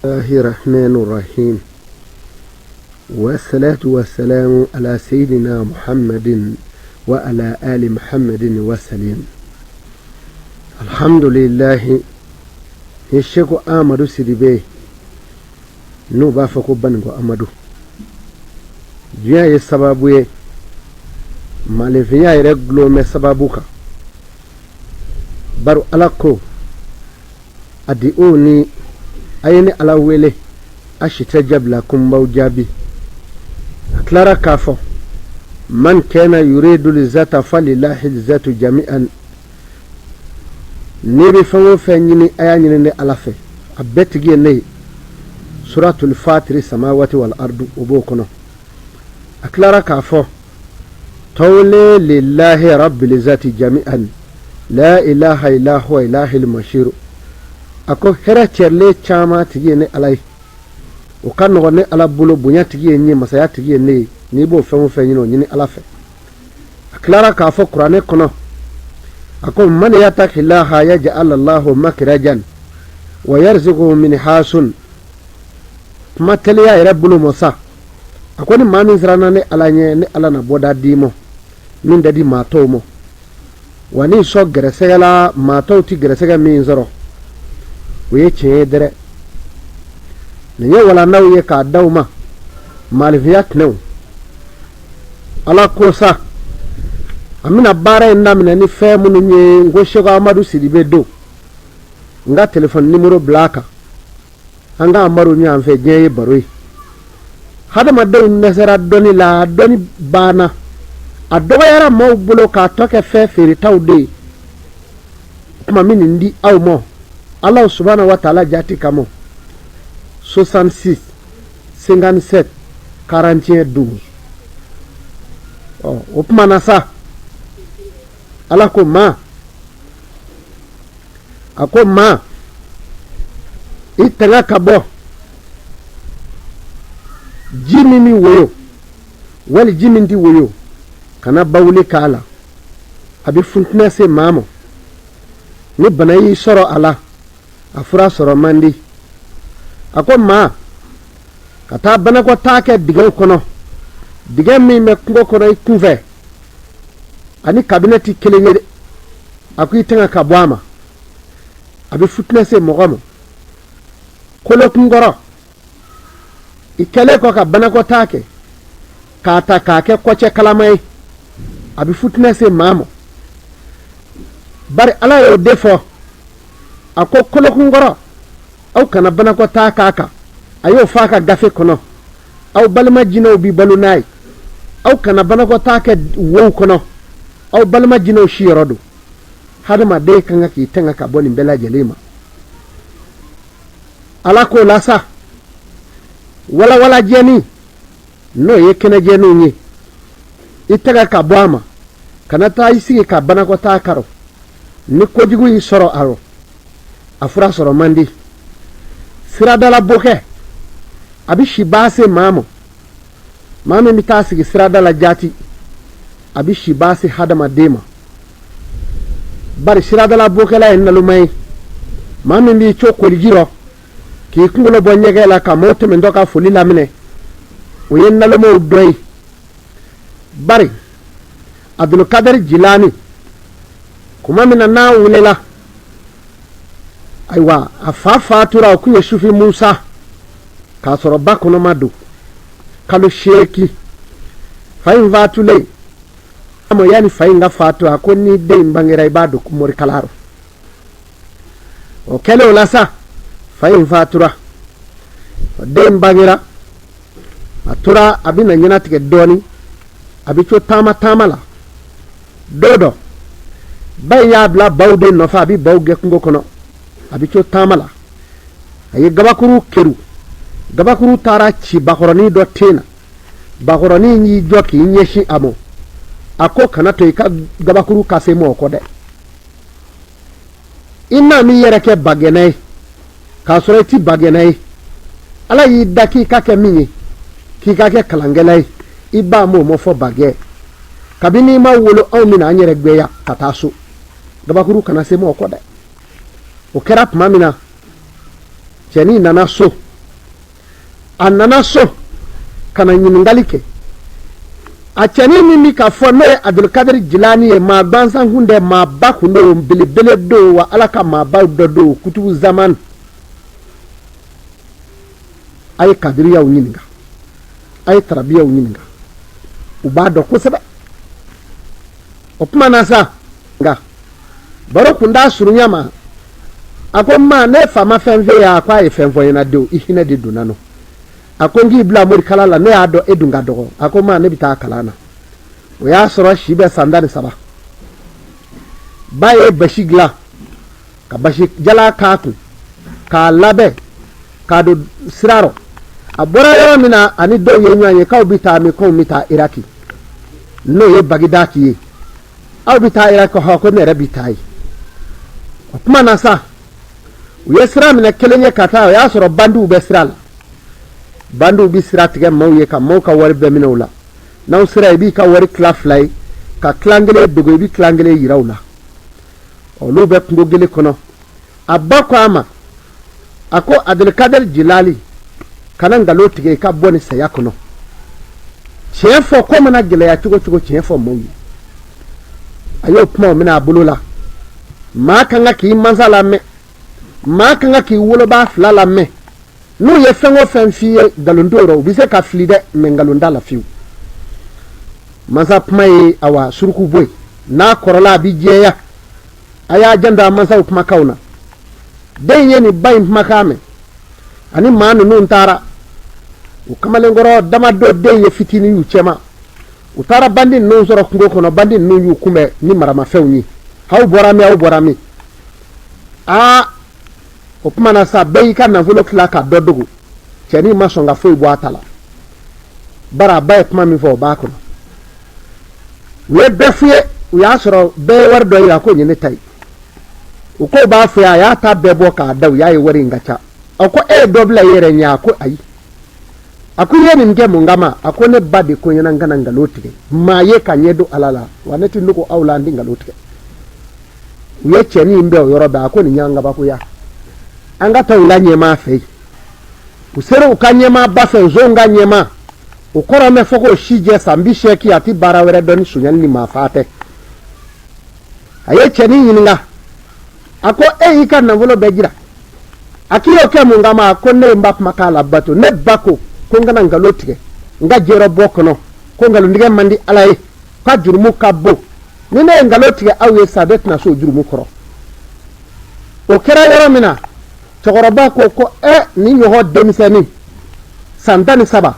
الله الرحمن الرحيم والصلاة والسلام على سيدنا محمد وعلى آل محمد وسلم الحمد لله ni Seko Amadu Sidibe n'u b'a fɔ ko Baninko Amadu diɲɛ ye sababu ye maaninfinya yɛrɛ gulon bɛ sababu kan bari Ala ko adiuni a ye ne ala wele asitajab lakum n b'aw jaabi a tilara k'a fɔ man kana yuridu lizata falilahi lizatu jami'an n'i bɛ fɛn o fɛn ɲini a y'a ɲini ne ala fɛ a bɛɛ tigi ye ne ye suratul fatiri samawati wal ardu o b'o kɔnɔ a tilara k'a fɔ tawle lillahi rabbil izzati jami'an la ilaha illa huwa ilahil mashiru a ko hɛrɛ cɛrilen caman tigi ye ne ala ye o ka nɔgɔn ne ala bolo bonya tigi ye n ye masaya tigi ye ne ye n'i b'o fɛn o fɛn ɲini o ɲini ala fɛ a tilara k'a fɔ kuranɛ kɔnɔ a ko man yatakilaha yaj'al lahu makrajan wa yarzuqhu min hasun kuma teliya yɛrɛ bolo mɔ sa a ko ni maa min siranna ne ala ɲɛ ne ala na bɔda d'i ma min tɛ di maa tɔw ma wa n'i sɔn gɛrɛsɛgɛ la maa tɔw tɛ gɛrɛsɛgɛ min sɔrɔ o ye tiɲɛ ye dɛrɛ nin ye walandaw ye k'a d'aw ma maalifiya tɛnɛw ala ko sa an bɛna baara in daminɛ ni fɛn minnu ye n ko Seko Amadu Sidibe don n ka telefɔni nimoro bila a kan an k'an baro ɲɔgɔn fɛ diɲɛ ye baro ye hadamadenw dɛsɛra dɔnni la dɔnni banna a dɔgɔyara maaw bolo k'a tɔ kɛ fɛn feeretaw de ye o tuma n bɛ nin di aw ma ala subahana wa taala jati kama 66 57 41 12 ɔ o tuma na sa ala ko maa a ko maa i tanga ka bɔ ji min bɛ woyo wali ji min tɛ woyo kana bawuli k'a la a bɛ funtinɛ se maa ma ni bana y'i sɔrɔ a la a fura sɔrɔ man di a ko maa ka taa banakɔtaa kɛ dingɛw kɔnɔ dingɛ min bɛ kungo kɔnɔ i kunfɛ ani kabinɛ tɛ kelen ye dɛ a ko i tanga ka bɔ a ma a bɛ futinɛ se mɔgɔ ma kolokunkɔrɔ i kɛlen kɔ ka banakɔtaa kɛ k'a ta k'a kɛ kɔcɛ kalama ye a bɛ futinɛ se maa ma bari ala y'o de fɔ a ko kolokunkɔrɔ aw kana banakɔtaa k'a kan a y'o fɔ a ka gafe kɔnɔ aw balima jinɛw bi balo n'a ye aw kana banakɔtaa kɛ wow kɔnɔ aw balima jinɛw siyɔrɔ don hadamaden ka kan k'i tanga ka bɔ nin bɛɛ lajɛlen ma ala k'o la sa walawalajɛni n'o ye kɛnɛjɛninw ye i tanga ka bɔ a ma kana taa i sigi ka banakɔtaa k'a rɔ ni kojugu y'i sɔrɔ a rɔ a fura sɔrɔ man di siradala bokɛ a bɛ sibaa se maa ma maa min bɛ taa sigi sirada la jaati a bɛ sibaa se hadamaden ma bari siradala bokɛla ye naloma ye maa min b'i co koliji rɔ k'i kunkolo bɔ ɲɛgɛn la ka maaw tɛmɛntɔ ka foli laminɛ o ye nalomaw dɔ ye bari abdulkadiri jilani kuma min na n'a welela ayiwa a fa fatura o kun ye sufi musa k'a sɔrɔ ba kɔnɔma don kalo 8 fa in fatulen a yanni fa in ka fatu a ko ni den in bangera i b'a don morikalan rɔ o kɛlen o la sa fa in fatura den bangera a tora a bɛna ɲɛnatigɛ dɔɔnin a bɛ to taama taama la don dɔ ba in y'a bila baw de nɔfɛ a bɛ baw gɛn kungo kɔnɔ a bɛ to taama la a ye gabakuru keru gabakuru taara ci bakɔrɔnin dɔ ten na bakɔrɔnin y'i jɔ k'i ɲɛsin a ma a ko kana to i ka gabakuru ka se mɔgɔ kɔ dɛ i n'a m'i yɛrɛ kɛ bagɛnna ye k'a sɔrɔ i ti bagɛnna ye ala y'i da k'i ka kɛ min ye k'i ka kɛ kalankɛla ye i ba m'o ma fɔ bagɛ kabini i ma wolo anw bɛna an yɛrɛ gbɛya ka taa so gabakuru kana se mɔgɔ kɔ dɛ o kɛra tuma min na cɛnin nana so A nana so ka na ɲininkali kɛ. A cɛnin min bɛ ka fɔ n'o ye Abdulkadiri Jilani ye, maa gansan kun tɛ, maaba kun don, belebele don, wa Ala ka maabaw dɔ don, kutubu zaman. A ye kadiriyaw ɲininka, a ye tarabiyaw ɲininka, u b'a dɔn kosɛbɛ. O tuma na sa, nka baro kun t'a surunya ma. A ko ma, ne fa ma fɛn f'e ye? A ko a ye fɛn fɔ n ɲɛna denw, i hinɛ de donna n nɔ. A ko n k'i bila morikala la, ne y'a dɔn e dun ka dɔgɔ. A ko ma, ne bɛ taa kalan na. O y'a sɔrɔ si bɛ san 13. Ba ye basi dilan ka basi jala k'a kun k'a labɛn k'a don sira rɔ. A bɔra yɔrɔ min na, ani dɔw ye ɲɔgɔn ye k'aw bɛ taa min? K'anw bɛ taa Iraki, n'o ye Bagidaki ye. Aw bɛ taa Iraki? Hɔ, ko ne yɛrɛ bɛ taa yen. O tuma na sa, u ye sira minɛ kelen ye ka taa. O y'a sɔrɔ bandiw bɛ sira la. Bandiw bɛ sira tigɛ maaw ye ka maaw ka wari bɛɛ minɛ u la. N'aw sera, i b'i ka wari tila fila ye, ka tilan kelen dogo, i bɛ tilan kelen yira u la. Olu bɛ kungo gele kɔnɔ. A ba ko a ma, a ko Abdulkader Jilali, kana nkalon tigɛ i ka bɔ ni saya kɔnɔ. Tiɲɛ fɔ, ko mana gɛlɛya cogo cogo, tiɲɛ fɔ maaw ye. A y'o kumaw minɛ a bolo la. Maa kan ka k'i mansa lamɛn, maa kan ka k'i wolobaa fila lamɛn. N'u ye fɛn o fɛn f'i ye, nkalon t'o rɔ. U bɛ se ka fili dɛ, mɛ nkalon t'a la fiyewu. Mansa kuma ye awa suruku bɔ ye, n'a kɔrɔla a bɛ jɛya. A y'a janto a mansaw kumakanw na. Den ye nin ba in kumakan mɛn, ani maa ninnu taara. U kamalenkɔrɔ damadɔ, den ye fitinin y'u cɛma. U taara bandi ninnu sɔrɔ kungo kɔnɔ. Bandi ninnu y'u kunbɛn ni maramafɛnw ye. Aw bɔra min? Aw bɔra min? Aa, o tuma na sa, bɛɛ y'i ka nafolo tila ka dɔ dogo. Cɛnin ma sɔn ka foyi bɔ a ta la, bari a ba ye kuma min fɔ, o b'a kɔnɔ. U ye bɛɛ f'u ye. U y'a sɔrɔ bɛɛ ye wari dɔ yira ko nin ye ne ta ye. U ko b'a fɔ a y'a ta bɛɛ bɔ k'a da. U y'a ye wari in ka ca. A ko e ye dɔ bila i yɛrɛ ɲɛ? A ko ayi. A ko i ye nin kɛ mun kama? A ko ne ba de ko n ɲɛna n kana nkalon tigɛ maa ye ka ɲɛ don Ala la, wa ne tɛ nɔgɔ aw la, n tɛ nkalon tigɛ. U ye cɛnin in bɛn o yɔrɔ bɛɛ. A ko nin y'an kabakoya, an ka taa u la ɲɛmaa fɛ yen. U sera u ka ɲɛmaaba fɛ, nson ka ɲɛmaa. O kɔrɔ mɛ fɔ k'o si jɛ san 80, a tɛ baara wɛrɛ dɔn ni sonyali ni maafa tɛ. A ye cɛnin ɲininka, a ko e y'i ka nafolo bɛɛ jira, a k'i y'o kɛ mun kama? A ko ne ye n ba kumakan labato. Ne ba ko ko n kana nkalon tigɛ n ka jɛrɔbɔ kɔnɔ, ko nkalontigɛ man di Ala ye, k'a jurumu ka bon. Ni ne ye nkalon tigɛ aw ye sa, ne tɛna se o jurumu kɔrɔ. O kɛra yɔrɔ min na, cɛkɔrɔba ko ko ɛ, nin ɲɔgɔn denmisɛnnin san 13,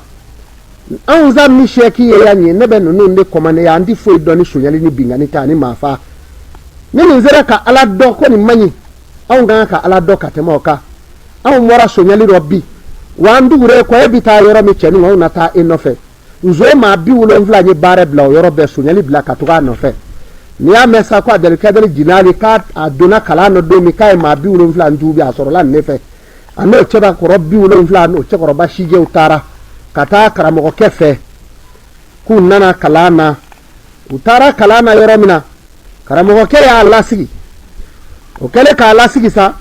anw san 80 ye yan ye, ne bɛ ninnu de kɔmane yan, an tɛ foyi dɔn ni sonyali ni binkanni tɛ ani maafa. Ni nin sera ka Ala dɔn ko nin man ɲi, anw ka kan ka Ala dɔn ka tɛmɛ o kan. Anw bɔra sonyali rɔ bi, wa an tugura e kɔ. E bɛ taa yɔrɔ min, cɛnin, anw na taa e nɔfɛ. Nson maa 70 ye baara bila o yɔrɔ bɛɛ, sonyali bila ka tugu a nɔfɛ. N'i y'a mɛn sa ko Abdulkadiri Jilani k'a donna kalan nɔ don min k'a ye maa 70 tuubi, a sɔrɔla nin ne fɛ. A n'o cɛbakɔrɔ 70 n'o cɛkɔrɔba sijɛw taara ka taa karamɔgɔkɛ fɛ k'u nana kalan na. U taara kalan na yɔrɔ min na, karamɔgɔkɛ y'a lasigi. O kɛlen k'a lasigi sa,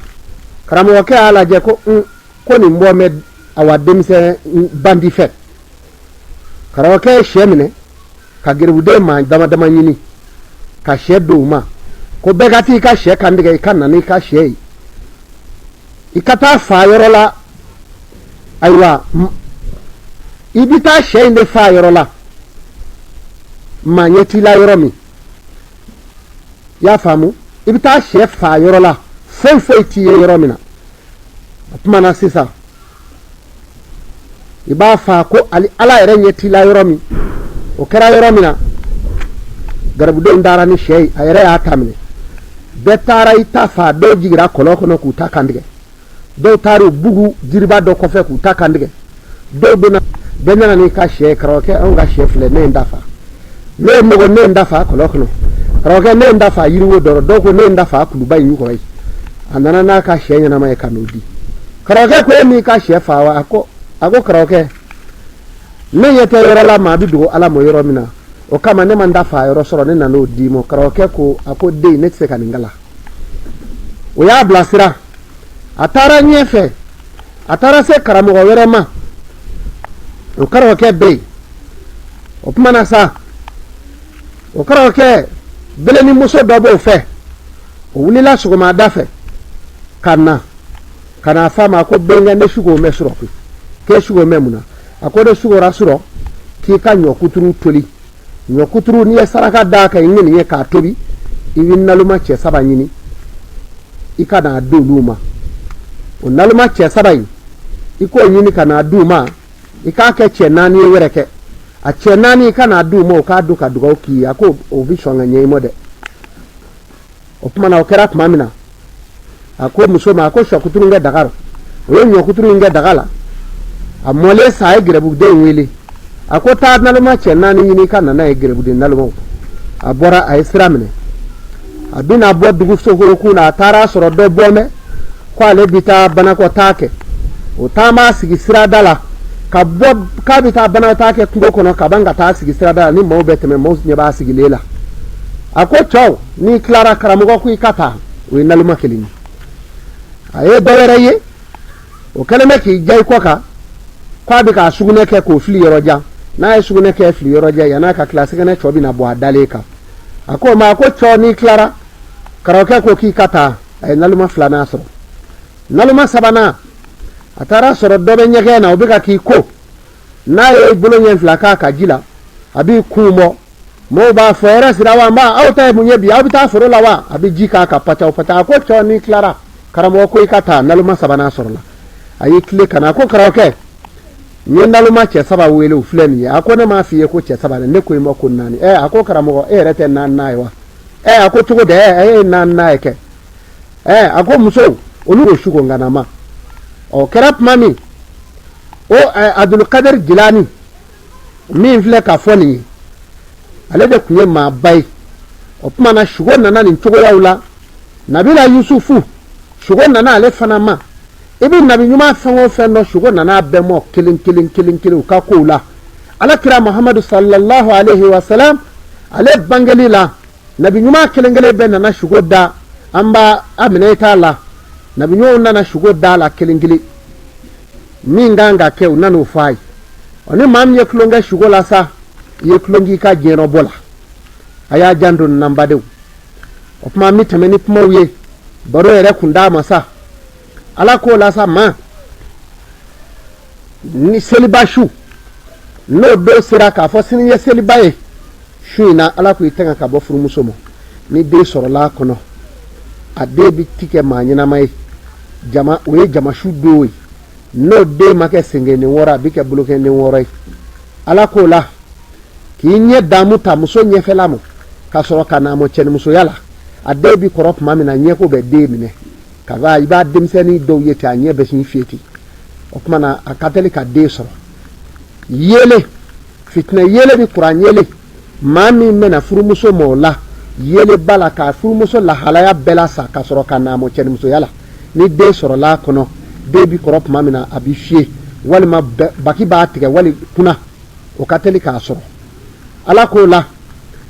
karamɔgɔkɛ y'a lajɛ ko un, ko nin bɔ bɛ awa denmisɛn bandi fɛ. Karamɔgɔkɛ ye sɛ minɛ ka geribuden maa dama dama ɲini ka sɛ don u ma, ko bɛɛ ka t'i ka sɛ kantigɛ, i ka na n'i ka sɛ ye, i ka taa faa yɔrɔ la. Ayiwa, i bɛ taa sɛ in de faa yɔrɔ la, maa ɲɛ t'i la yɔrɔ min. I y'a faamu? I bɛ taa sɛ faa yɔrɔ la, foyi foyi t'i ye yɔrɔ min na. O tuma na sisan, i b'a faa ko ali Ala yɛrɛ ɲɛ t'i la yɔrɔ min. O kɛra yɔrɔ min na, garibudenw taara ni sɛ ye. A yɛrɛ y'a ta minɛ, bɛɛ taara i ta faa. Dɔw jigira kɔlɔn kɔnɔ k'u ta kantigɛ, dɔw taara u bugu jiriba dɔ kɔfɛ k'u ta kantigɛ, dɔw donna. Bɛɛ nana n'i ka sɛ ye. Karamɔgɔkɛ, anw ka sɛ filɛ, ne ye n ta faa. Ne ye mɔgɔ, ne ye n ta faa kɔlɔn kɔnɔ. Karamɔgɔkɛ, ne ye n ta faa yiriwo dɔ rɔ. Dɔw ko ne ye n ta faa kuluba in kɔrɔ ye. A nana n'a ka sɛ ɲɛnama ye ka n'o di. Karamɔgɔkɛ ko e m'i ka sɛ faa wa? A ko karamɔgɔkɛ, ne ɲɛ tɛ yɔrɔ la maa bɛ dogo Ala ma yɔrɔ min na, o kama ne ma n ta faa yɔrɔ sɔrɔ, ne nan'o d'i ma. Karamɔgɔkɛ ko, a ko den, ne tɛ se ka nin kalan. O y'a bilasira. A taara ɲɛfɛ, a taara se karamɔgɔ wɛrɛ ma. O karamɔgɔkɛ bɛ yen. O tuma na sa, o karamɔgɔkɛ belenin muso dɔ b'o fɛ. O wulila sɔgɔmada fɛ ka na ka n'a f'a ma ko bɛnkɛ, ne sugo mɛ surɔ koyi. K'e sugo mɛ mun na? A ko ne sugora surɔ k'i ka ɲɔkuturu toli. Ɲɔkuturu, n'i ye saraka d'a kan i ŋini ye k'a tobi, i bɛ naloma cɛ saba ɲini, i ka n'a di olu ma. O naloma cɛ saba in, i k'o ɲini ka n'a di u ma, i k'a kɛ cɛ naani ye wɛrɛ kɛ a cɛ naani, i ka n'a di u ma, o k'a dun ka dugawu k'i ye. A ko o bɛ sɔn ka ɲɛ i ma dɛ. O tuma na, o kɛra tuma min na, a ko muso ma, a ko sɔkuturu kɛ daga rɔ. O ye ɲɔkuturu in kɛ daga la. A mɔlen sa, a ye gɛrɛbuden wele. A ko taa naloma cɛ naani ɲini ka na n'a ye, gɛrɛbuden nalomaw. A bɔra, a ye sira minɛ. A bɛna bɔ dugu sokorokun na, a taara sɔrɔ dɔ bɔ mɛ ko ale bɛ taa banakɔtaa kɛ. O taa b'a sigi sirada la ka bɔ k'a bɛ taa banakɔtaa kɛ kungo kɔnɔ ka ban ka taa sigi sirada la. Ni maaw bɛ tɛmɛ, maaw ɲɛ b'a sigilen la. A ko cɛw, n'i tilara, karamɔgɔ ko i ka taa. O ye naloma kelen ye. A ye dɔ wɛrɛ ye, o kɛlen bɛ k'i ja i kɔ kan k'a bɛ k'a sugunɛ kɛ k'o fili yɔrɔ jan. N'a ye sugunɛ kɛ fili yɔrɔ jan, yann'a ka tila, sɛgɛnɛ cɔ bɛna bɔ a dalen kan. A ko o ma, a ko cɔ, n'i tilara, karamɔgɔkɛ ko k'i ka taa. A ye naloma filanan sɔrɔ. Naloma sabanan, a taara sɔrɔ dɔ bɛ ɲɛgɛn na, o bɛ ka k'i ko. N'a ye bolo ɲɛ fila k'a ka ji la, a b'i kun bɔ. Mɔgɔw b'a fɔ hɛrɛ sira wa, nba aw ta ye mun ye bi, aw bɛ taa foro la wa? A bɛ ji k'a kan pacaw pacaw. A ko cɔ, n'i tilara, karamɔgɔ ko i ka taa. Naloma sabanan sɔrɔla. A y'i tile ka na, a ko karamɔgɔkɛ, n ye naloma cɛ saba wele, u filɛ nin ye. A ko ne m'a f'i ye ko cɛ saba dɛ, ne ko i ma ko naani. Ɛ, a ko karamɔgɔ, e yɛrɛ tɛ naaninan ye wa? Ɛ, a ko cogo di? Ɛ, e ye naaninan ye kɛ. Ɛ, a ko musow, olu ko suko ŋanama. Ɔ kɛra tuma min, o Abdulkader Jilani min filɛ ka fɔ nin ye, ale de tun ye maaba ye. O tuma na, sugo nana nin cogoyaw la. Nabila Yusufu, sugo nana ale fana ma. I bɛ nabi ɲuman fɛn o fɛn dɔn, sugo nana a bɛɛ mɔ kelen kelen kelen kelen u ka kow la. Ala kira Muhamadu sallallahu alaihi wa salam, ale bangeli la, nabi ɲuman kelen kelen bɛɛ nana sugo da. An b'a a minɛ i t'a la. Nabi ɲumanw nana sugo da la kelen kelen. Min kan ka kɛ, u nan'o fɔ a ye. Ɔ, ni maa min ye tulon kɛ sugo la sa, i ye tulon k'i ka diɲɛnabɔ la. A y'a janto nin na, n badenw. O tuma, an bɛ tɛmɛ ni kumaw ye. Baro yɛrɛ kun d'a ma sa. Ala k'o la sa, ma ni seliba su n'o don sera k'a fɔ sini ye seliba ye, su in na, Ala ko i tanga ka bɔ furumuso ma. Ni den sɔrɔla a kɔnɔ, a den bɛ ti kɛ maa ɲɛnama ye. Jama, o ye jamasu don ye. N'o den ma kɛ senkɛnin wɔɔrɔ, a bɛ kɛ bolokɛnin wɔɔrɔ ye. Ala k'o la k'i ɲɛ damu ta muso ɲɛfɛla ma ka sɔrɔ ka na mɔ cɛnimusoya la. A den bi kɔrɔ tuma min na, ɲɛko bɛ den minɛ ka i b'a denmisɛnnin dɔw ye ten, a ɲɛ bɛ sin fiyɛ ten. O tuma na, a ka teli ka den sɔrɔ. Yeelen, fitinɛ yeelen ni kuran yeelen, maa min bɛna furumuso ma, o la yeelen ba la ka furumuso lahalaya bɛɛ la sa ka sɔrɔ ka na mɔ cɛnimusoya la. Ni den sɔrɔla a kɔnɔ, den bi kɔrɔ tuma min na, a bi fiyɛ walima baki b'a tigɛ wali kunna, o ka teli k'a sɔrɔ. Ala k'o la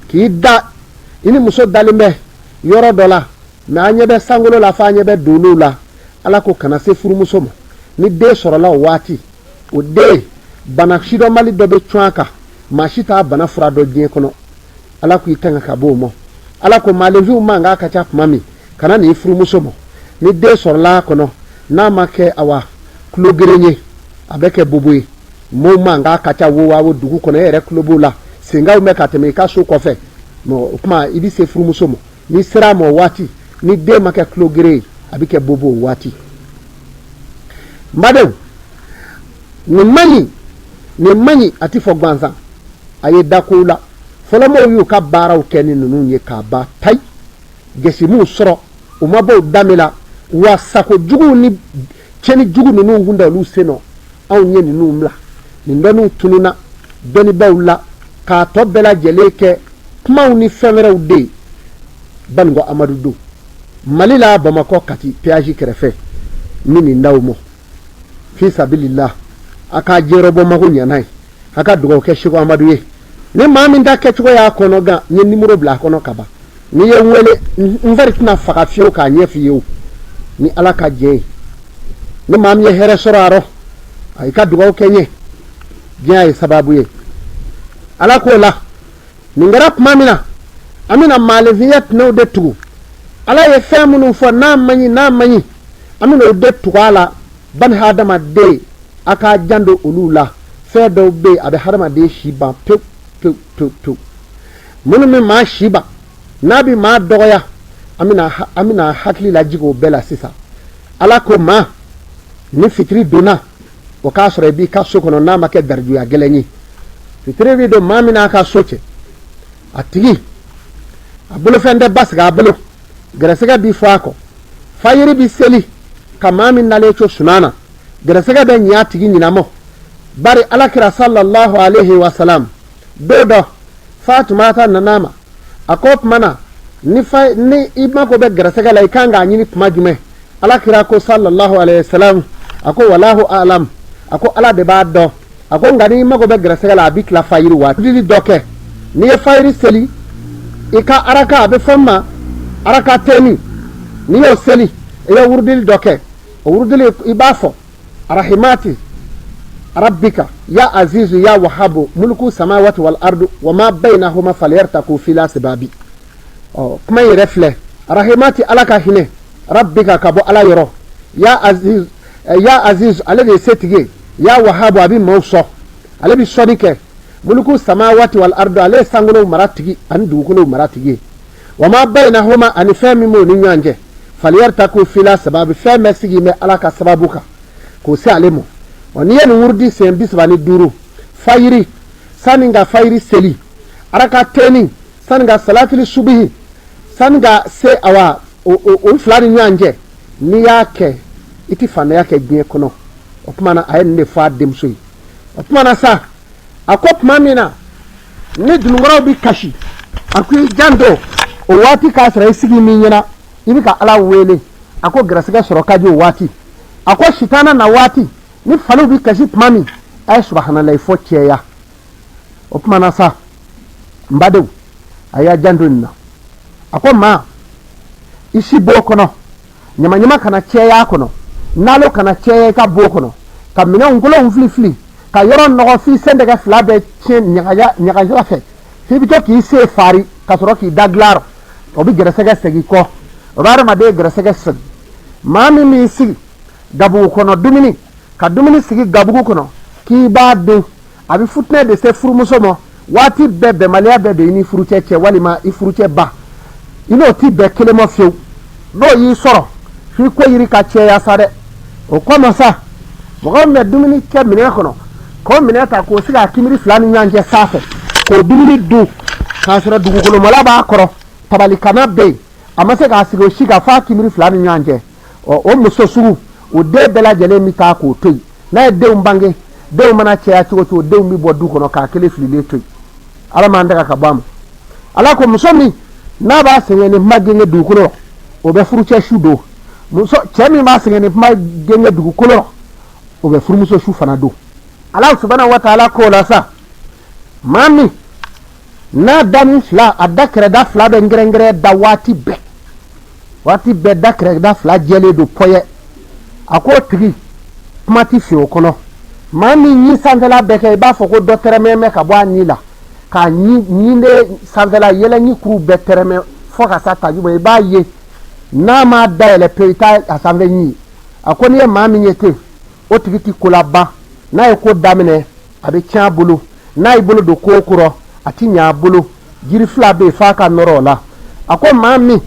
k'i da, i ni muso dalen bɛ yɔrɔ dɔ la, mɛ an ɲɛ bɛ sankolo la, f'a ɲɛ bɛ dolow la. Ala ko kana se furumuso ma. Ni den sɔrɔla o waati, o den bana sidɔnbali dɔ bɛ cun a kan, maa si t'a bana fura dɔn diɲɛ kɔnɔ. Ala ko i tanga ka bɔ o ma. Ala ko maaninfinw mankan ka ca tuma min, kana n'i furumuso ma. Ni den sɔrɔla a kɔnɔ, n'a ma kɛ awa tulogeren ye, a bɛ kɛ bobo ye. Maaw mankan ka ca wo wa wo dugu kɔnɔ, e yɛrɛ tulo b'o la, senkanw bɛ ka tɛmɛ i ka so kɔfɛ. O tuma, i bɛ se furumuso ma. N'i sera a ma o waati, ni den ma kɛ tulogeren ye, a bɛ kɛ bobo o waati. N badenw, nin man ɲi, nin man ɲi, a tɛ fɔ gansan. A ye da kow la. Fɔlɔmɔgɔw y'u ka baaraw kɛ ni ninnu ye k'a ban tayi gɛsimuw sɔrɔ, u ma bɔ u danbe la wa. Sako juguw ni tiɲɛni jugu ninnu kun tɛ olu sen nɔ. Anw ye ninnu bila, nin dɔnniw tununna dɔnnibaw la k'a tɔ bɛɛ lajɛlen kɛ kumaw ni fɛn wɛrɛw de ye. Banikɔ Amadu don Mali la, Bamakɔ, Kati péage kɛrɛfɛ. Min nin d'aw ma fi sabilillah, a k'a jɛrɔbɔ mago ɲana ye, a ka dugawu kɛ Seko Amadu ye. Ni maa min ta kɛcogo y'a kɔnɔ gan, n ye nimoro bila a kɔnɔ ka ban. N'i ye n wele, n fari tɛna faga fiyewu k'a ɲɛ f'i ye o, ni Ala ka jɛ ye. Ni maa min ye hɛrɛ sɔrɔ a rɔ, a i ka dugawu kɛ n ye. Diɲɛ ye sababu ye. Ala k'o la nin kɛra tuma min na, an bɛna maaninfinya tɛnɛw de tugu. Ala ye fɛn minnu fɔ n'a man ɲi, n'a man ɲi, an bɛna o de tugu a la. Bani hadamaden, a k'a janto olu la. Fɛn dɔw bɛ yen, a bɛ hadamaden si ban pewu pewu pewu pewu. Minnu bɛ maa si ban, n'a bɛ maa dɔgɔya, an bɛna hakili lajigin o bɛɛ la sisan. Ala ko maa ni fitiri donna, o k'a sɔrɔ i b'i ka so kɔnɔ, n'a ma kɛ garibuya gɛlɛn ye. Fitiri bɛ don maa min n'a ka so cɛ, a tigi a bolofɛn tɛ basigi a bolo, gɛrɛsɛgɛ bɛ fɔ a kɔ. Fayiri bɛ seli ka maa min nalen to sunan na, gɛrɛsɛgɛ bɛ ɲɛ a tigi ɲinamɔ. Bari Alakira sallallahu alaihi wa salam, don dɔ Fatumata nana ma, a ko tuma na ni fa ni i mako bɛ gɛrɛsɛgɛ la, i kan k'a ɲini tuma jumɛn? Alakira ko sallallahu alaihi wa salam, a ko walahu alam, a ko Ala de b'a dɔn. A ko nka n'i mago bɛ gɛrɛsɛgɛ la, a bɛ tila fayiri waati dɔ kɛ. N'i ye fayiri seli, i ka araka, a bɛ fɔ ma araka tɛni, n'i y'o seli, i bɛ wurudili dɔ kɛ. O wurudili, i b'a fɔ arahimati rabbika ya azizu ya wahabu mulku samawati wal ardu wa ma bainahuma falyartaku fil asbabi. Ɔ, kuma in yɛrɛ filɛ: arahimati, Ala ka hinɛ, rabbika, ka bɔ Ala yɔrɔ, ya aziz, ya aziz, ale de ye setigi ye, ya wahabu, a bɛ maaw sɔn, ale bɛ sɔnni kɛ, muluku samawati wal ardu, ale ye sankolow mara tigi ani dugukolow mara tigi ye, wa ma bainahuma, ani fɛn min b'o ni ɲɔgɔn cɛ, falyartaku fil asbabi, fɛn bɛɛ sigi bɛ Ala ka sababu kan k'o se ale ma. Ɔ, n'i ye nin wurudi siɲɛ 35 fayiri, sani ka fayiri seli, araka tɛni, sani ka salatili subihi, sani ka se, awa, o fila ni ɲɔgɔn cɛ, n'i y'a kɛ, i tɛ fantanya kɛ diɲɛ kɔnɔ. O tuma na, a ye nin de fɔ a denmuso ye. O tuma na sa, a ko tuma min na ni dununkɔrɔw bɛ kasi, a ko i janto o waati k'a sɔrɔ i sigi min ɲɛna, i bɛ ka Ala wele. A ko gɛrɛsɛgɛ sɔrɔ ka di o waati. A ko sitana na waati ni faliw bɛ kasi tuma min, a ye subahanalayi fɔ cɛya. O tuma na sa, n badenw, a y'a janto nin na. A ko maa i si b'o kɔnɔ, ɲamaɲama kana cɛya a kɔnɔ, nalo kana cɛya i ka bo kɔnɔ, ka minɛnw kolonw fili fili, ka yɔrɔ nɔgɔ f'i sentɛgɛ fila bɛ tiɲɛ ɲagaɲaga fɛ, f'i bɛ to k'i sen fari ka sɔrɔ k'i da dilan rɔ. O bɛ gɛrɛsɛgɛ segin kɔ, o bɛ hadamaden gɛrɛsɛgɛ segin. Maa min b'i sigi gabugu kɔnɔ dumuni ka dumuni sigi gabugu kɔnɔ k'i b'a dun, a bɛ futinɛ de se furumuso ma. Waati bɛɛ bɛnbaliya bɛɛ don i ni furucɛ cɛ, walima i furucɛ ba, i n'o ti bɛn kelen ma fiyewu. N'o y'i sɔrɔ, f'i ko yiri ka cɛya sa dɛ. O kɔma sa, mɔgɔ min bɛ dumuni kɛ minɛn kɔnɔ, k'o minɛn ta k'o sigi a kinbiri fila ni ɲɔgɔn cɛ sanfɛ k'o dumuni dun k'a sɔrɔ dugukolomala b'a kɔrɔ, tabalikana bɛ yen, a ma se k'a sigi o si kan f'a kinbiri fila ni ɲɔgɔn cɛ. Ɔ, o muso sugu, o den bɛɛ lajɛlen bɛ taa k'o to yen. N'a ye denw bange, denw mana caya cogo cogo, denw bɛ bɔ du kɔnɔ k'a kelen fililen to yen. Ala m'an daga ka bɔ a ma. Ala ko muso min n'a b'a sɛgɛn ni kuma genge dugukolo rɔ, o bɛ furucɛ su don. Muso cɛ min b'a sɛgɛn ni kuma genge dugukolo rɔ, o bɛ furumuso su fana don. Ala subahana wa taala k'o la sa, maa min n'a da ni fila, a da kɛrɛda fila bɛ ngɛrɛngɛrɛ da waati bɛɛ, waati bɛɛ da kɛrɛda fila jɛlen don pɔyɛ, a k'o tigi kuma ti fi o kɔnɔ. Maa min ɲi sanfɛla bɛɛ kɛ i b'a fɔ ko dɔ tɛrɛmɛ ka bɔ a ɲi la, k'a ɲi de sanfɛla yɛlɛ, ɲi kuru bɛɛ tɛrɛmɛ fo ka sa taju ma, i b'a ye n'a m'a dayɛlɛ pewu, i t'a a sanfɛ ɲi. A ko n'i ye maa min ye ten, o tigi ti ko laban. N'a ye ko daminɛ, a bɛ tiɲɛ a bolo. N'a y'i bolo don ko o kɔrɔ, a ti ɲɛ a bolo. Jiri fila bɛ yen f'a ka nɔrɔ o la. A ko maa min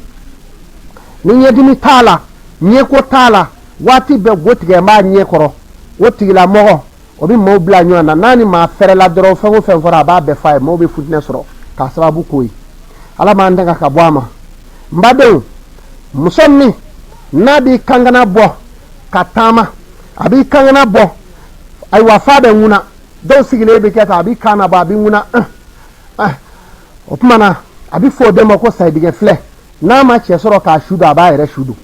ni ɲɛdimi t'a la, ɲɛko t'a la, waati bɛɛ go tigɛ b'a ɲɛ kɔrɔ, o tigilamɔgɔ, o bɛ maaw bila ɲɔgɔn na. N'a ni maa fɛrɛla dɔrɔn, fɛn o fɛn fɔra, a b'a bɛɛ f'a ye. Maaw bɛ futinɛ sɔrɔ k'a sababu k'o ye. Ala m'an tanga ka bɔ a ma. N badenw, muso min n'a b'i kankana bɔ ka taama, a b'i kankana bɔ, ayiwa, f'a bɛ ŋuna. Dɔw sigilen bɛ kɛ tan, a b'i kan na bɔ, a bɛ ŋuna. O tuma na, a bɛ fɔ o de ma ko sayidigɛ filɛ. N'a ma cɛ sɔrɔ k'a su don, a b'a yɛrɛ su don.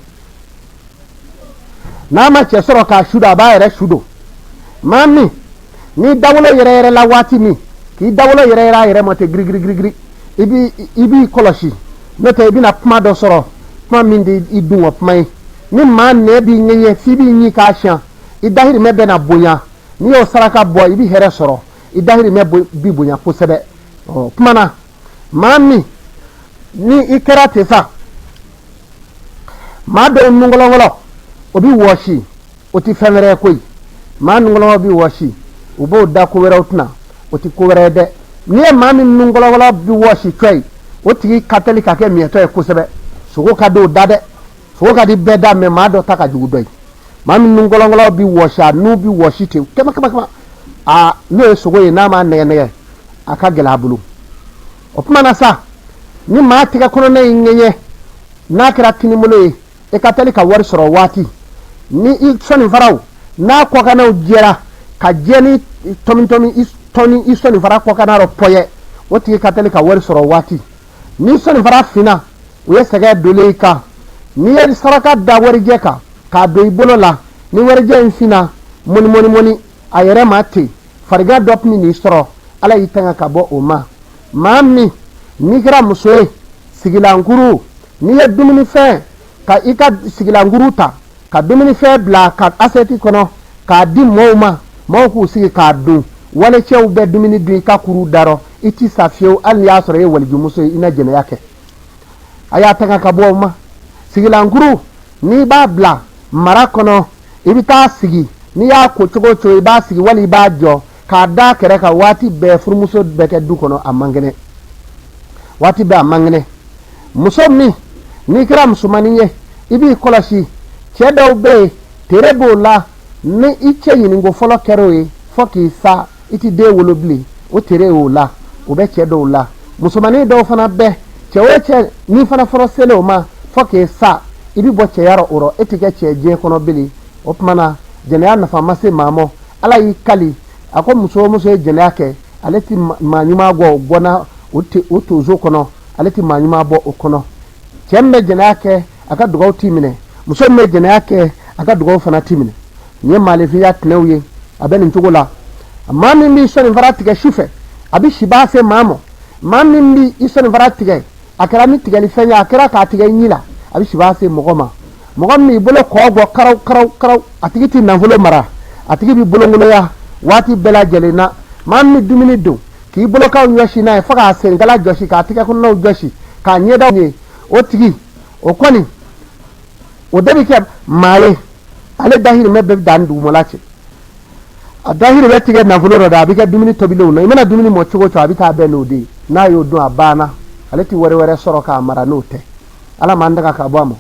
N'a ma cɛ sɔrɔ k'a su don, a b'a yɛrɛ su don. Maa min n'i dawolo yɛrɛ yɛrɛ la, waati min k'i dawolo yɛrɛ yɛrɛ a yɛrɛ ma ten girigirigirigiri, i b'i kɔlɔsi, n'o tɛ i bɛna kuma dɔ sɔrɔ, kuma min tɛ i dun wa kuma ye. Ni maa nɛ b'i ŋɛɲɛ f'i b'i ɲi k'a siyan, i dahirimɛ bɛ na bonya. N'i y'o saraka bɔ, i bɛ hɛrɛ sɔrɔ. I dahirimɛ bi bonya kosɛbɛ. Ɔ tuma na, maa min ni i kɛra ten sa, maa dɔw nunkɔlɔnkɔlɔ o bi wɔsi, o ti fɛn wɛrɛ ye koyi. Maa nunkɔlɔnkɔlɔ bi wɔsi, u b'o da ko wɛrɛw tɛna, o ti ko wɛrɛ ye dɛ. N'i ye maa min nunkɔlɔnkɔlɔ bi wɔsi cɔ ye, o tigi ka teli ka kɛ miɲɛtɔ ye kosɛbɛ. Sogo ka di o da dɛ, sogo ka di bɛɛ da, mɛ maa dɔ ta ka jugu dɔ ye. Maa min nunkɔlɔnkɔlɔ bi wɔsi, a nun bi wɔsi ten kama kama kama, a n'o ye sogo ye, n'a m'a nɛgɛ nɛgɛ, a ka gɛlɛ a bolo. O tuma na sa, ni maa tɛgɛ kɔnɔna y'i ŋɛɲɛ, n'a kɛra kinibolo ye, i ka teli ka wari sɔrɔ waati. Ni i sɔnifaraw n'a kɔkannaw jɛra ka jɛ ni tɔmi tɔmi, i tɔni i sɔnifara kɔkanna rɔ pɔyɛ, o tigi ka teli ka wari sɔrɔ waati. Ni sɔnifara finna, o ye sɛgɛ donlen i kan. N'i ye saraka da warijɛ kan k'a don i bolo la, ni warijɛ in finna mɔni mɔni mɔni a yɛrɛ ma ten, farigan dɔ tun n'i sɔrɔ, Ala y'i tanga ka bɔ o ma. Maa min n'i kɛra muso ye, sigilankuru, n'i ye dumunifɛn ka i ka sigilankuru ta ka dumunifɛn bila ka asɛti kɔnɔ k'a di mɔɔw ma, mɔɔw k'u sigi k'a dun, walicɛw bɛ dumuni dun i ka kuru darɔ, i ti sa fiyewu, hali n'i y'a sɔrɔ i ye walijumuso ye, i na jɛnɛya kɛ. A y'a tanga ka bɔ o ma. Sigilankuru, n'i b'a bila mara kɔnɔ, i bɛ taa sigi, n'i y'a ko cogo o cogo, i b'a sigi wali i b'a jɔ k'a da kɛrɛ kan waati bɛɛ. Furumuso bɛ kɛ du kɔnɔ, a man kɛnɛ waati bɛɛ, a man kɛnɛ. Muso min n'i kɛra musomannin ye, i b'i kɔlɔsi. Cɛ dɔw bɛ yen, tere b'o la, ni i cɛ ɲininko fɔlɔ kɛra o ye, fɔ k'i sa, i ti den wolo bilen. O tere y'o la, o bɛ cɛ dɔw la. Musomannin dɔw fana bɛ, cɛ o cɛ n'i fana fɔlɔ selen o ma, fɔ k'i sa, i bɛ bɔ cɛya rɔ o rɔ, e ti kɛ cɛ diɲɛ kɔnɔ bilen. O tuma na, jɛnɛya nafa ma se maa ma. Ala y'i kali, a ko muso o muso ye jɛnɛya kɛ, ale ti maa ɲuman bɔ o gɔnna o tozo kɔnɔ, ale ti maa ɲuman bɔ o kɔnɔ. Cɛ min bɛ jɛnɛya kɛ, a ka dugaw t'i minɛ. Muso min bɛ jɛnɛya kɛ, a ka dugaw fana t'i minɛ. Nin ye maalefinya tɛnɛw ye, a bɛ nin cogo la. Maa min b'i sɔninfara tigɛ su fɛ, a bɛ sibaa se maa ma. Maa min b'i sɔninfara tigɛ, a kɛra ni tigɛlifɛn ye, a kɛra k'a tigɛ i ɲin la, a bɛ sibaa se mɔgɔ ma. Mɔgɔ min b'i bolo kɔ bɔ karaw karaw karaw, a tigi tɛ nafolo mara, a tigi bɛ bolonkolonya waati bɛɛ lajɛlen na. Maa min bɛ dumuni dun k'i bolokanw ɲɔsi n'a ye fo k'a senkala jɔsi, k'a tɛgɛ kɔnɔnaw jɔsi, k'a ɲɛdaw ye, o tigi o kɔni o de bɛ kɛ maa ye, ale dahirimɛ bɛɛ bɛ dan dugumala cɛ. A dahirimɛ tigɛ nafolo dɔ da, a bɛ kɛ dumuni tobilenw na. I mana dumuni mɔ cogo o cogo, a bɛ taa bɛn n'o de ye. N'a y'o dun, a banna, ale tɛ wari wɛrɛ sɔrɔ k'a mara n'o tɛ. Ala m'an daga ka bɔ a ma.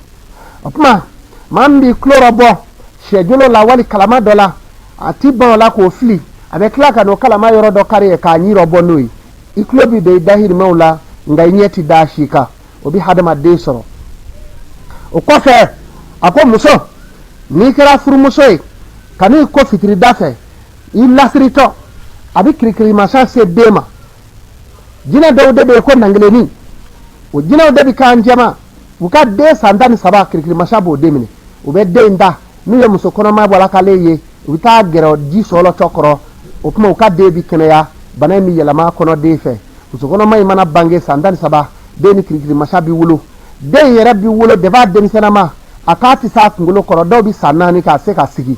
O tuma, maa min b'i tulo bɔ sɛjolo la wali kalama dɔ la, a ti ban o la k'o fili, a bɛ tila ka n'o kalama yɔrɔ dɔ kari ye k'a ɲi bɔ n'o ye. I tulo bɛ don i dahirimɛw la, nka i ɲɛ ti da si kan. O bɛ hadamaden sɔrɔ. O kɔfɛ, a ko muso, n'i kɛra furumuso ye, ka n'i ko fitirida fɛ, i lasiritɔ, a bɛ kirikirimasa se den ma. Jinɛ dɔw de bɛ yen ko nangelenni, o jinɛw de bɛ k'an jɛma. U ka den san 13, kirikirimasa b'o den minɛ. U bɛ den ta, n'u ye muso kɔnɔma bɔra k'ale ye, u bɛ taa gɛrɛ ji sɔlɔtɔ kɔrɔ. O tuma, u ka den bɛ kɛnɛya, bana in bɛ yɛlɛma kɔnɔ den fɛ. Muso kɔnɔma in mana bange san 13, den ni kirikirimasa bɛ wolo. Den yɛrɛ bɛ wolo defa denmisɛnnama, a k'a tɛ s'a kunkolo kɔrɔ. Dɔw bɛ san 4 k'a se ka sigi,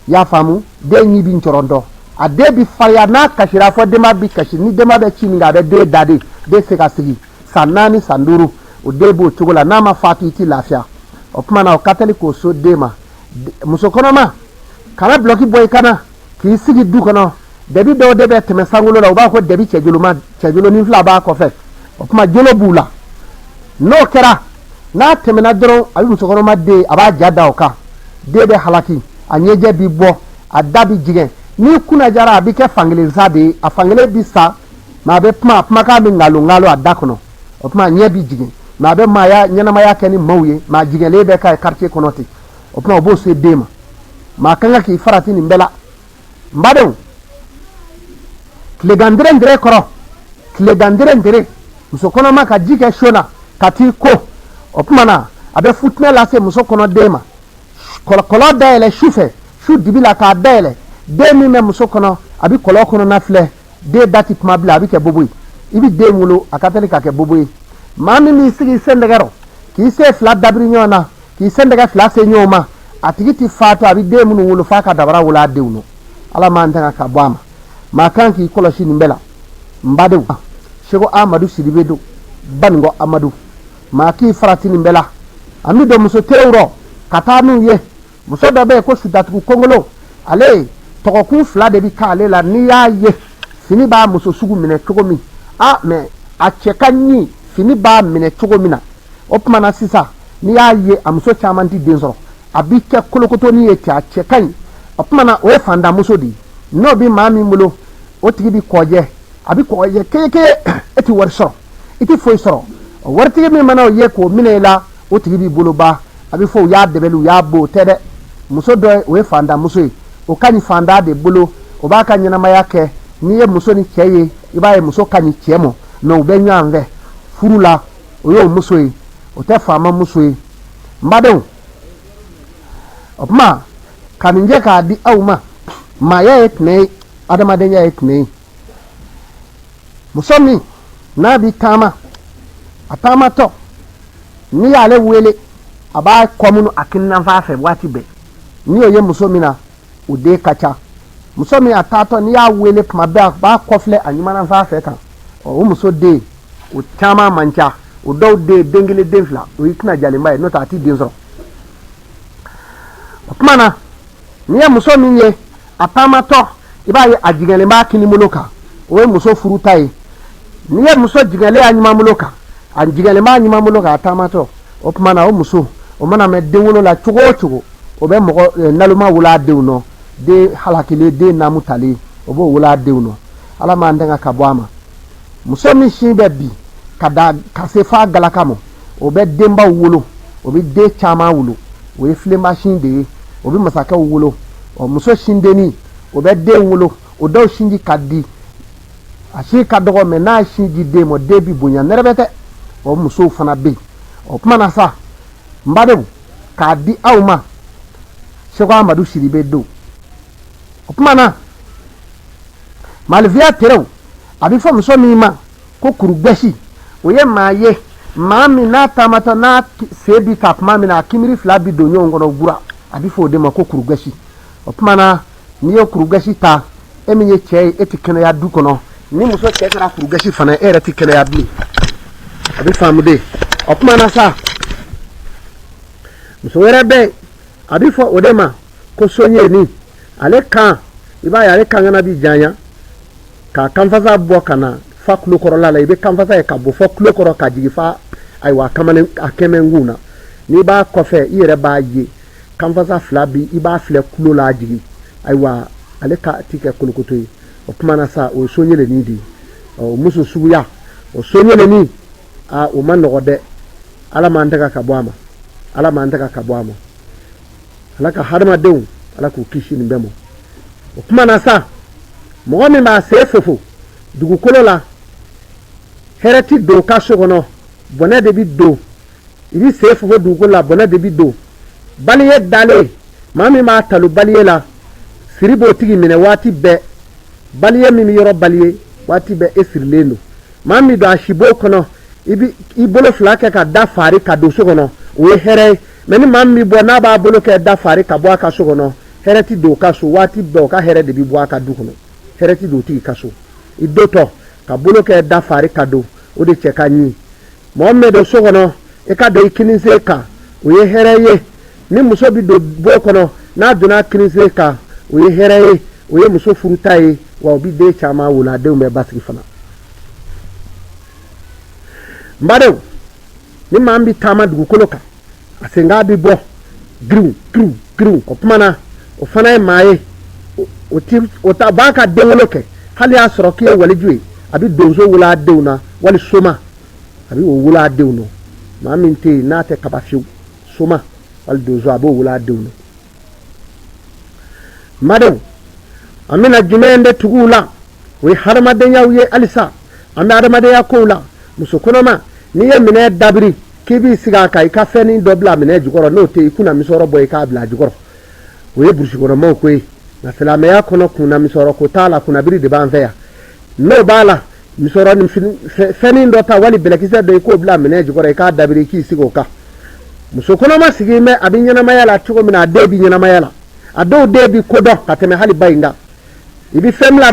i y'a faamu. Den ɲi bɛ ncɔrɔntɔ, a den bɛ farinya. N'a kasira fɔ denba bɛ kasi. Ni denba bɛ ci min kɛ, a bɛ den da de. Den se ka sigi san 4, san 5, o den b'o cogo la. N'a ma fatu, i ti lafiya. O tuma na, o ka teli k'o so den ma. Muso kɔnɔma, kana dulɔki bɔ i kana k'i sigi du kɔnɔ. Dɛbi dɔw de bɛ tɛmɛ sankolo la, u b'a fɔ dɛbi cɛjoloma, cɛjolonin fila b'a kɔfɛ. O tuma, jolo b'u la. N'o kɛra, n'a tɛmɛna dɔrɔn, a bɛ musokɔnɔma den, a b'a ja da o kan. Den bɛ halaki, a ɲɛjɛ bɛ bɔ, a da bɛ jigin. N'i kunna jara, a bɛ kɛ fankelen sa de ye. A fankelen bɛ sa, mɛ a bɛ kuma, a kumakan bɛ ŋalo ŋalo a da kɔnɔ. O tuma, a ɲɛ bɛ jigin, mɛ a bɛ maaya ɲɛnamaya kɛ ni maaw ye, mɛ a jigɛnlen bɛ k'a ye quartier kɔnɔ ten. O tuma, o b'o se den ma. Maa kan ka k'i farati nin bɛɛ la, n badenw. Tilegan dere kɔrɔ, tilegan dere, muso kɔnɔma ka ji kɛ so na ka t'i ko, o tuma na, a bɛ futinɛ lase muso kɔnɔ den ma. Kɔlɔn dayɛlɛ su fɛ, su dibi la k'a dayɛlɛ, den min bɛ muso kɔnɔ, a bɛ kɔlɔn kɔnɔna filɛ. Den da ti kuma bilen, a bɛ kɛ bobo ye. I bɛ den wolo, a ka teli ka kɛ bobo ye. Maa min b'i sigi i sen dɛgɛ rɔ, k'i sen fila dabiri ɲɔgɔn na, k'i sen dɛgɛ fila se ɲɔgɔn ma, a tigi ti faatu. A bɛ den minnu wolo, f'a ka dabara wolo a denw nɔ. Ala m'an tanga ka bɔ a ma. Maa kan k'i kɔlɔsi nin bɛɛ la. N badenw, Seko Amadu Sidibe don, Banikɔ Amadu, maa k'i farati nin bɛɛ la. An bɛ don muso terew rɔ ka taa n'u ye. Muso dɔ bɛ yen ko sudatugu kongolo, ale tɔgɔkun fila de bɛ k'ale la. N'i y'a ye fini b'a muso sugu minɛ cogo min, a mɛ a cɛ ka ɲi, fini b'a minɛ cogo min na, o tuma na sisan n'i y'a ye a muso caman tɛ den sɔrɔ, a bɛ kɛ kolokotoni ye ten, a cɛ ka ɲi. O tuma na o ye fantanmuso de ye. N'o bɛ maa min bolo, o tigi bɛ kɔjɛ, a bɛ kɔjɛ kekeke, e tɛ wari sɔrɔ, i tɛ foyi sɔrɔ. O waritigi min mana o ye k'o minɛ i la, o tigi b'i bolo ban. A bɛ fɔ u y'a dɛbɛli, u y'a bon, o tɛ dɛ. Muso dɔ, o ye fantanmuso ye, o ka ɲi fantan de bolo, o b'a ka ɲɛnamaya kɛ. N'i ye muso ni cɛ ye, i b'a ye muso ka ɲi cɛ mɔ, mɛ u bɛ ɲɔgɔn fɛ furu la. O y'o muso ye, o tɛ faama muso ye. N badenw, o tuma ka nin jɛ k'a di aw ma, maaya ye tiɲɛ ye, adamadenya ye tiɲɛ ye. Muso min n'a bɛ taama, a taamatɔ, n'i y'ale wele, a b'a kɔmunu a kininanfan fɛ waati bɛɛ. N'i y'o ye muso min na, o den ka ca. Muso min a taatɔ, n'i y'a wele tuma bɛɛ, a b'a kɔfilɛ a ɲumananfan fɛ kan, o muso den o caman man ca. O dɔw den, den kelen, den fila, o y'i tɛna jalenba ye, n'o tɛ a tɛ den sɔrɔ. O tuma na n'i ye muso min ye a taamatɔ, i b'a ye a jigɛnlen b'a kinibolo kan, o ye muso furuta ye. N'i ye muso jigɛnlen a ɲumanbolo kan, a jigɛnlen b'a ɲumanbolo kan a taamatɔ, o tuma na o muso o mana mɛn denwolo la cogo o cogo, o bɛ mɔgɔ naloma wolo a denw nɔ, den halakilen, den naamu talen, o b'o wolo a denw nɔ. Ala m'an danga ka bɔ a ma. Muso min sin bɛ bi ka da ka se f'a galaka ma, o bɛ denbaw wolo, o bɛ den caman wolo, o ye filenba sin de ye, o bɛ masakɛw wolo. Ɔ muso sindenni, o bɛ den wolo, o dɔw sinji ka di, a sin ka dɔgɔ, mɛ n'a ye sin di den ma, den bi bonya nɛrɛbɛ tɛ. O musow fana bɛ yen. O tuma na sa, n badenw, k'a di aw ma, Seko Amadu Sidibe don. O tuma na malifiya terew, a bɛ fɔ muso min ma ko kurugɛsi, o ye maa ye, maa min n'a taamatɔ, n'a sen bi ta tuma min na, a kinbiri fila bi don ɲɔgɔn kɔnɔ gura, a bɛ fɔ o de ma ko kurugɛsi. O tuma na n'i ye kurugɛsi ta, e min ye cɛ ye, e tɛ kɛnɛya du kɔnɔ. Ni muso cɛ kɛra kurugɛsi fana, e yɛrɛ tɛ kɛnɛya bilen. A bɛ faamu de. O tuma na sa, muso wɛrɛ bɛ yen, a bɛ fɔ o de ma ko soɲɛni. Ale kan, i b'a ye ale kankana bi janya ka kanfasa bɔ ka na fa tulokɔrɔla la. I bɛ kanfasa ye ka bɔ fɔ tulo kɔrɔ ka jigin fa, ayiwa, kamalen a kɛmɛnkun na. N'i b'a kɔfɛ, i yɛrɛ b'a ye kanfasa fila bi, i b'a filɛ tulo la jigin. Ayiwa, ale ka ti kɛ kolokoto ye. O tuma na sa, o ye soɲɛlɛnin de ye. O muso suguya, o soɲɛlɛnin, a o ma nɔgɔ dɛ. Ala m'an tɛgɛ ka bɔ a ma, Ala m'an tɛgɛ ka bɔ a ma. Ala ka hadamadenw, Ala k'u kisi nin bɛɛ ma. O tuma na sa, mɔgɔ min b'a sen fofo dugukolo la, hɛrɛ ti don ka so kɔnɔ, bɔnɛ de bi don. I bi sen fofo dugukolo la, bɔnɛ de bi don. Baliye dalen, maa min b'a talo baliye la, siri b'o tigi minɛ waati bɛɛ. Baliye min bɛ yɔrɔ baliye waati bɛɛ, e sirilen don. Maa min don a sibo kɔnɔ, i bi i bolo fila kɛ ka da fari ka don so kɔnɔ, o ye hɛrɛ ye. Mɛ ni maa min bɛ bɔ, n'a b'a bolo kɛ da fari ka bɔ a ka so kɔnɔ, hɛrɛ ti don o ka so. Waati bɛɛ o ka hɛrɛ de bɛ bɔ a ka du kɔnɔ, hɛrɛ ti don o tigi ka so. I dontɔ ka bolo kɛ da fari ka don, o de cɛ ka ɲi. Mɔgɔ min bɛ don so kɔnɔ, i ka don i kininsen kan, o ye hɛrɛ ye. Ni muso bɛ don bon kɔnɔ, n'a donna kininsen kan, o ye hɛrɛ ye, o ye muso furuta ye, wa o bɛ den caman wolo, a denw bɛ basigi fana. N badenw, ni maa min bɛ taama dugukolo kan, a senkan bɛ bɔ giriw giriw giriw, o tuma na o fana ye maa ye, o ti o ta b'a ka denwolo kɛ. Hali y'a sɔrɔ k'i ye waliju ye, a bɛ donso wolo a denw na, wali soma, a bɛ o wolo a denw na. Maa min tɛ yen n'a tɛ kaba fiyewu, soma wali donso, a b'o wolo a denw na. N badenw, an bɛna jumɛn de tugu la? O ye hadamadenyaw ye. Halisa an bɛ hadamadenya kow la. Muso kɔnɔma, n'i ye minɛ dabiri k'i b'i sigi a kan, i ka fɛnnin dɔ bila minɛ jukɔrɔ. N'o tɛ, i kunna misɔrɔ bɔ i k'a bila a jukɔrɔ. O ye burusi kɔnɔmaw ko ye, nka silamɛya kɔnɔ, kunna misɔrɔ ko t'a la, kunnabiri de b'an fɛ yan. N'o b'a la, misɔrɔ ni fɛnnin dɔ ta wali bɛlɛkisɛ dɔ, i k'o bila minɛ jukɔrɔ, i k'a dabiri k'i sigi o kan. Muso kɔnɔma sigilen bɛ, a bɛ ɲɛnamaya la cogo min na, a den bɛ ɲɛnamaya la. A dɔw den bɛ ko dɔn ka tɛmɛ hali ba in kan. I bɛ fɛn bila.